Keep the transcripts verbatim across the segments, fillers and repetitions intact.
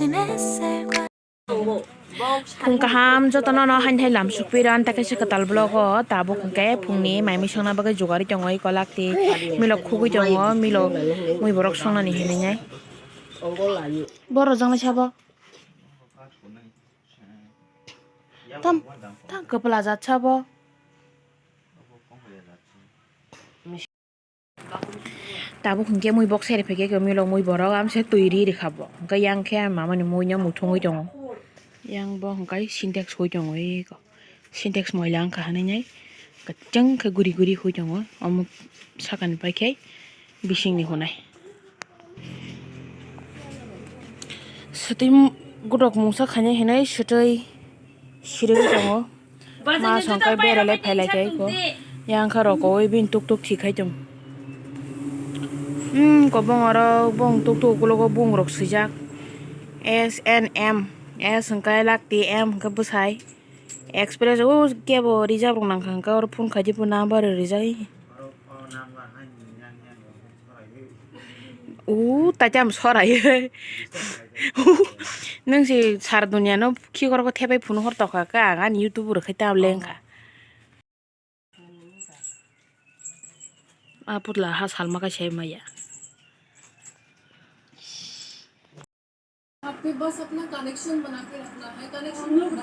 Phung kaham jotono no haini hai lam sukphi rw ani ta kaisa kwtal vlog o tabuk hwnkhe phungni mai mui songna bagwi jugarwi tongo eko lakti milok khugwi tongo milok mui borok songnani hinwi nai borok jang lai sabo tam tam kwpla jat sabo. Tabuk hwnkhe mui bok seri phaikhe milok mui borok amse twi ri rikha bo hwnkhe yang khe mamani mui no muthungwi tongo yang bo hwnkhe sintex hui tongo eko sintex moila wngkha hinwi nai kwchwng khe guri guri hui tongo omo sakani paikhe bisingni hunai swtwi gotok mungsa khainai hinwi swtwi. Sirigwi tongo. Ma songkhe beralai phailai khe eko. Yang kha rokoi bini tuk tuk thikhai tong. Hmm, kobong oro bong tuk tuk ukulogo bung rok swijak. S N M. S hwnkhe lakti M hwnkhe bwsai. Express o kebo reserve rok nangkha hwnkhe oro phone khaidi bo number rijak. U taita am sorai. Nung si sar dunia no khikorok thepai phunu hor tokha ka ang ani YouTube rwkhai ta lengkha. A putla ha salma ka sai maya.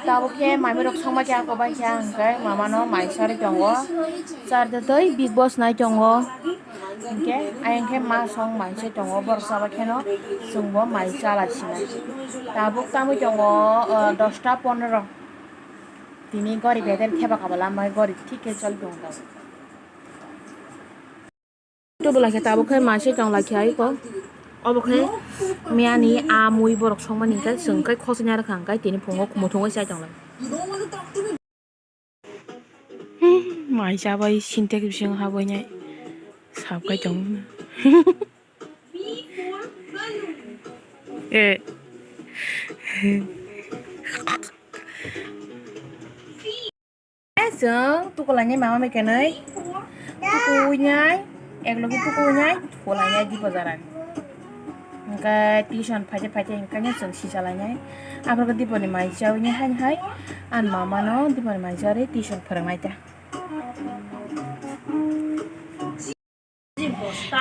Tabuk khe mami rok songma khe ako bai khe ang hwnkhe mama no mai charwi tongo. Char de tei Big Boss nai tongo. Hwnkhe ayang khe ma song mai se tongo borok chaba kheno chwngbo mai chala sinai. Tabuk tamwi tongo, ah, dosta pondro. Tini gori beder theba kabo lambai gori thik khe choli tongo tabuk. Tubula khe tabuk khe mai se tong lai khe aiko. Obo khe miyani a mui borok songmani hwnkhe chwng khe khosingya rwkha hwnkhe tini phungo muthungwi chai tong lai. Mai chabai sintex bising habwi nai sap kai tong. Eh. Chwng tukulainai mama bai kwnwi tukuinai eklogi tukuinai tukulainai di bazaran. Hwnkhe tuition phaide phaide hwnkhe chwng sisalainai. Aphuru diponi mai chawi nai haini hai ani mama no diponi mai chawi tuition phwrwngnai ta.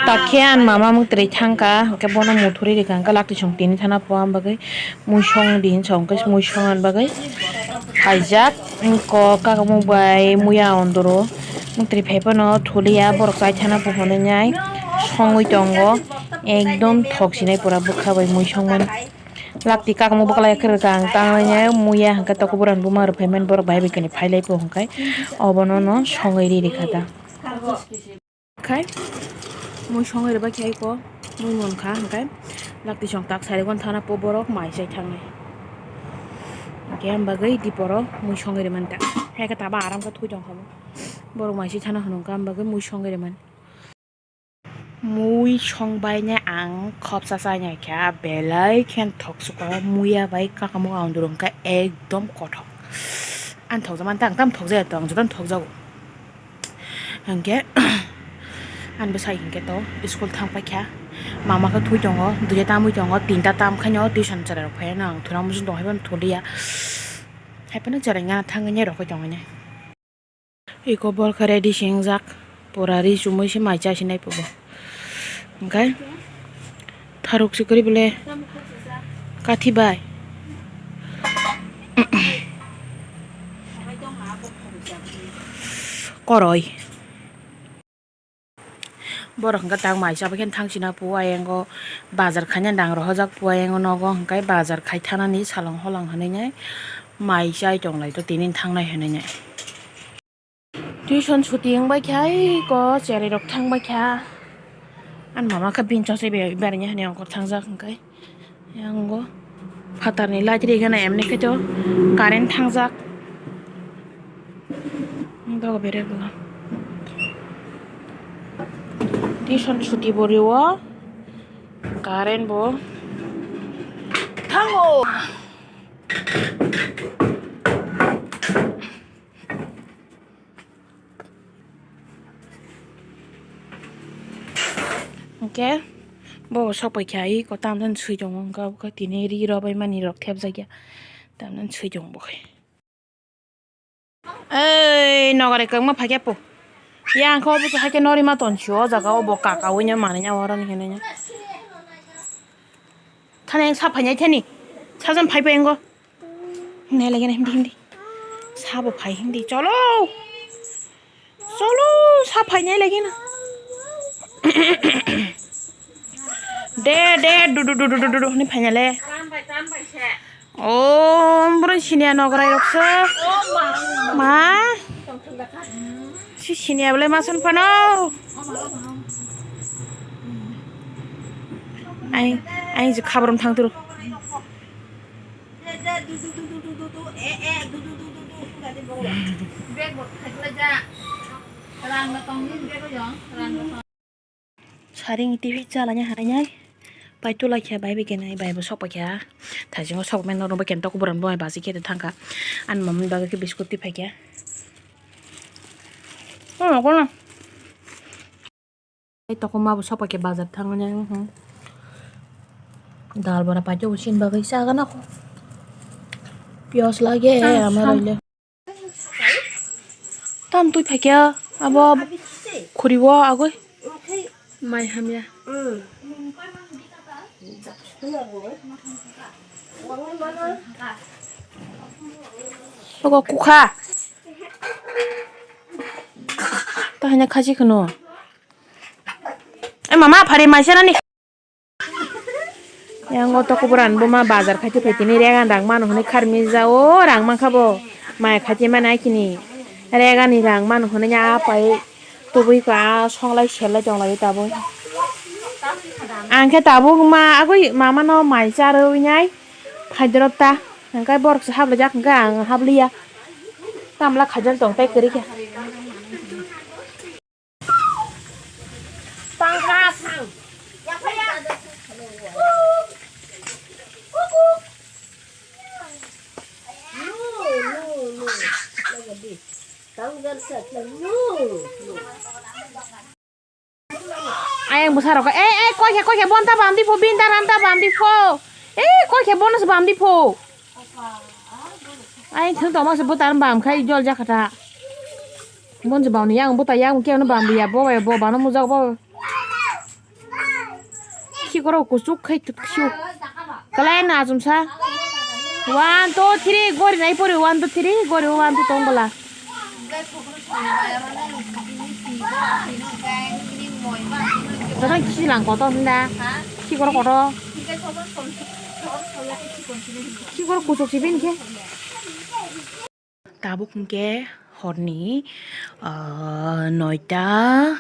Takhe ani mama mwtwrwi thangkha, hwnkhe bono muthurwi rikha, hwnkhe lakti song tini thana pho, ang bagwi muisong din song, hwnkhe muisong ani bagwi phaijak, ko kakamuk bai muya ondoro mwtwrwi phai phano thuliya, borok chai thana pho hwnwi nai songwi tongo, ekdom thok sinai pura bwkha bai muisong mani. Lakti kakamuk bwkha lai kwrwkha, ang tangnai muya hwnkhe toko borani buma rwphai mani, borok bai bai kwnwi phai lai pho hwnkhe obono no songwi ri rikha ta. Khai mui songwi rwbai khe aiko mui mankha hwnkhe lakti song tak sari gon thana po borok mai chai thangnai. Hwnkhe am bagwi diporo mui songwi rwmani ta. Hai khe taba aram khe thui tong kha bo. Borok mai chai thana hwnwi hwnkhe am bagwi mui songwi rwmani. Mui songbai nai ang khopsa chai nai kha belai khe thok suko muya bai kakamuk ang durung khe ekdom kothok. Ang thokjakmani ta ang tam thokjaya tong jotono thokjago. Hwnkhe ani bwsai hinkhe to school thang paikha, mama khe thui tongo, duiya tamwi tongo, tinta tam khaino tuition chwrairok phaiyano ang thwrang muchung tong haiphano thuliya, haiphano chwraina thangwi nai rokhe tongwi nai. Eko bol khe ready se wngjak, pura ri chumui se mai cha sinai pubo. Hwnkhe tharuk se kwrwi bole kathi bai. Koroi. Borok hwnkhe tak mai chabai khe thang sina pu ayango bazar khaina dang rohorjak pu ayango nogo hwnkhe bazar khai thanani salong holong hinwi nai mai chai tong lai to tini thangnai hinwi nai. Tuition chuti wngbai khe aiko cherai rok thang bai kha. Ani mama khe bini chosoi bai beraiya hinwi ongkhor thangjak hwnkhe. Yango phatarni light ri gana emni khe to current thangjak. Dogo bere bwla. Tuition chuti bo rio current bo thango. Hwnkhe Bo sok pai kha, iko tamjani swi tongo, wngkha, wngkha tini ri rw bai mani rok thepjak ya, tamjani swi tongo bo khe. Ei, nogari kwbangma phaikhe po. Yang khe obo hai khe nori ma tonsio o jaga o bo kaka ui no manui ya oro ni hinui ya. Thani sa phainai thani. Sajam phai phai ngo. Hinai lagi na hindi hindi. Sa bo phai hindi. Cholo. Cholo, sa phainai lagi na. De, de, du, du, du, hinui phainai le. O, bwrwi siniya nograi rok se. Ma. Si siniya bwlai ma san phano. Ai, ai je khabrum thang turu. Saring T V chalanya hanai nai. Pai tulai khe bai bai khe nai bai bo sok pai kha. Thaisingo sok mano rw bai khe tok buran bo bai basi khe thang kha. Ani mama ni bagwi khe biscuit twi phai kha. Kono kono. Toko ma bo sok pai khe bazar thang nai. Dal bora pai khe bo sini bagwi cha gana kho. Piyaj lage ama roi le. Tam twi phai khe abo khuri o agoi. Mai hamya. Ogo kukha. Tahina khachi kheno. E mama phari maisa nani. Yang o toko buran bo ma bazar khaiti phaitini regan rang mano hwnwi kharmi ja o rang mankha bo mai khaiti mani aikini regani rang mano hwnwi ya apai tubui ka songlai selai tonglai tabuk ang khe tabuk ma agui mama no mai charwi nai phaidrop ta hwnkhe borok se hablai jak hwnkhe ang habliya tamla khajal tong tai kwrwi khe. Tangkas. Ayang bwsa rok, eh, eh, koi khe, koi khe, bonta bam di pho, binda ranta bam di pho. Eh, koi khe, bonus bam di pho. Ayang thil tongma se butar bam khai jol jakha ta. Bon se bam ni yang buta yang khe no bam ya bo bo bano mujak bo. Khikoro kuchuk khai tut khiu. Kalai na achum sa. One, two, three, gori nai pori, one, two, three, gori, one, two, tong bala. Kadang khilang kotor hwnda. Khikoro kotor. Khikoro kuchuk si bini khe. Tabuk hwnkhe horni, ah, noita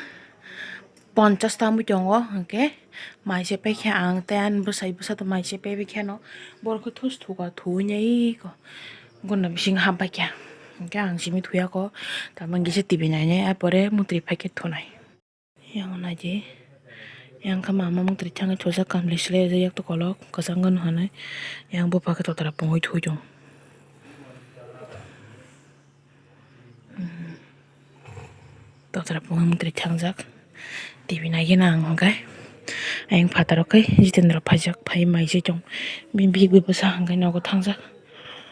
ponchas ta wngwi tongo, hwnkhe mai se paikha ang tei ani bwsai bwsa to mai se paibai kheno, borok khe thus thuka thuwi nai ko, gonna bisingo hapbai kha, hwnkhe ang simi thuya ko, tamo kisa T V nainai, ah, pore mutri phaikhe thunai. Yang naidi, yang khe mama mung twi thangwi thujak kamli sle yak to kolok kwchang gwn hwnwi yang bupha khe totra pungwi thwi tongo. Totra pungwi mung twi thangjak T V nai gina ang hwnkhe ayang phataro khe Jitendra phaijak phai mai se tong bini bihik bai bwsa hwnkhe nogo thangjak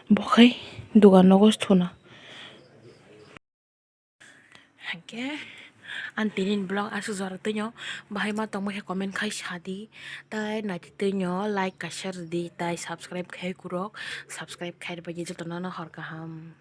bo khai dugan nogo thuna. Hwnkhe ang tini ni vlog aswk jora twino bahai ma tongma khe comment khai sadi, tei naitwi twino like kaisa rwdi, tei subscribe khai kurok, subscribe khai rwbaidi jotono no hor kaham.